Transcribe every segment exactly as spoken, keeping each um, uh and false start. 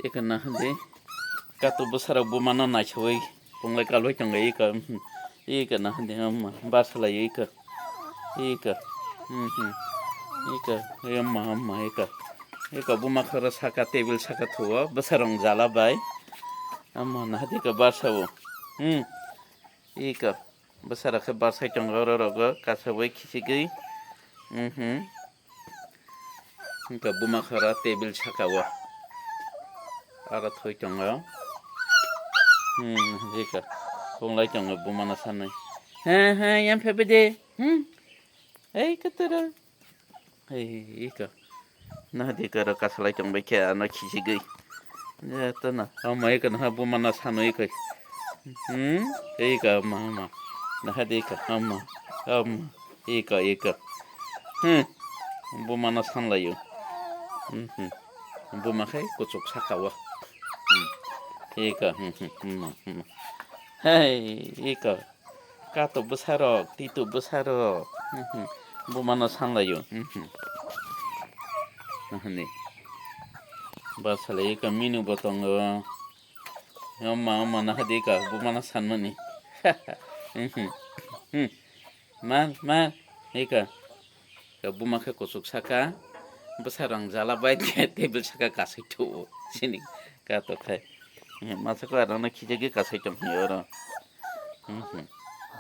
Eka na hande. Kato bwsarok bumano naisawi punglai kalbai tongo eka. Eka na hande amma barsa lai eka. Eka. Mhm. Eka. Amma amma eka. Eka buma khoro saka table saka thuo bwsarok jala bai. Amma na hande eka barsa o. Hmm. Eka. Bwsarok khe barsai tongo oro rogo kasawi khichigwi. Mhm. Wngkha buma khara table saka o. Aro thwi tongo. Hmm, hika. Punglai tongo bumano sanwi. He, he, yang phe bede. Hmm. Ei, katara. Ei, ika. Nahadi karo kasalai tongbai khe ano khichigwi. Joto no. Omo ika naha bumano sanwi koi. Hmm? Ika, omo, omo. Nahadi ika, omo. Omo. Ika, ika. Hmm. Bumano sanlaio. Hmm, hmm. Buma khai kuchuk saka o. Hmm. Ika, hmm, hmm, hmm, hmm. Hei, ika. Kato bwsarok, tito bwsarok. Hmm, hmm. Bumano sanlaio. Hmm, hmm. Nahani. Basalai ika minu bo tongo. Oma, oma, nahadi ka, bumano sanmani. Hmm, hmm. Hmm. Mar, mar, ika. Ka buma khe kuchuk saka, bwsa rang jala bai khe table saka kasai thuo. Sini kato khai. Eh, masa ko arang na khijagi kasai tong hi oro. Hmm, hmm.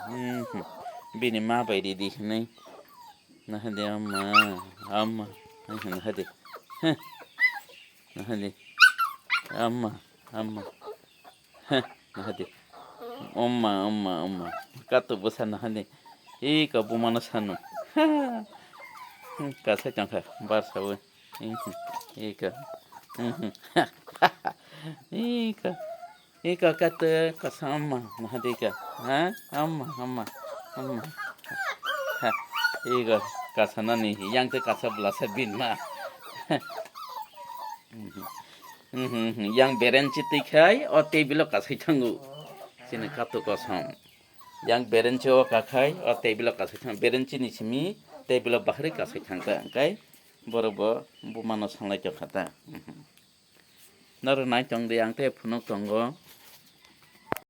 Hmm, hmm. Bini ma bai ridi hinai. Nahadi amma, amma. Nahadi. Heh. Nahadi. Amma, amma. Heh, nahadi. Omma, omma, omma. Kato bwsa nahadi. Ika bumano sanu. Kasai tongkha, barsa wi. Ika. Ika. Ika kato kasa omma nahadi ka. Ha? Amma, amma, amma. Ha. Ika kasa nani yang te kasa blasa binma. Mhm, mhm. Yang berenchi twi khai o table o kasai thango. Chini kato kosom. Yang berenchi o kakhai o table o kasai thang. Berenchi ni simi table o bahri kasai thang ta. Hingkai borok bo bumano sanglai tongkha ta. Mhm. Noro nai tong di ang te phunuk tongo.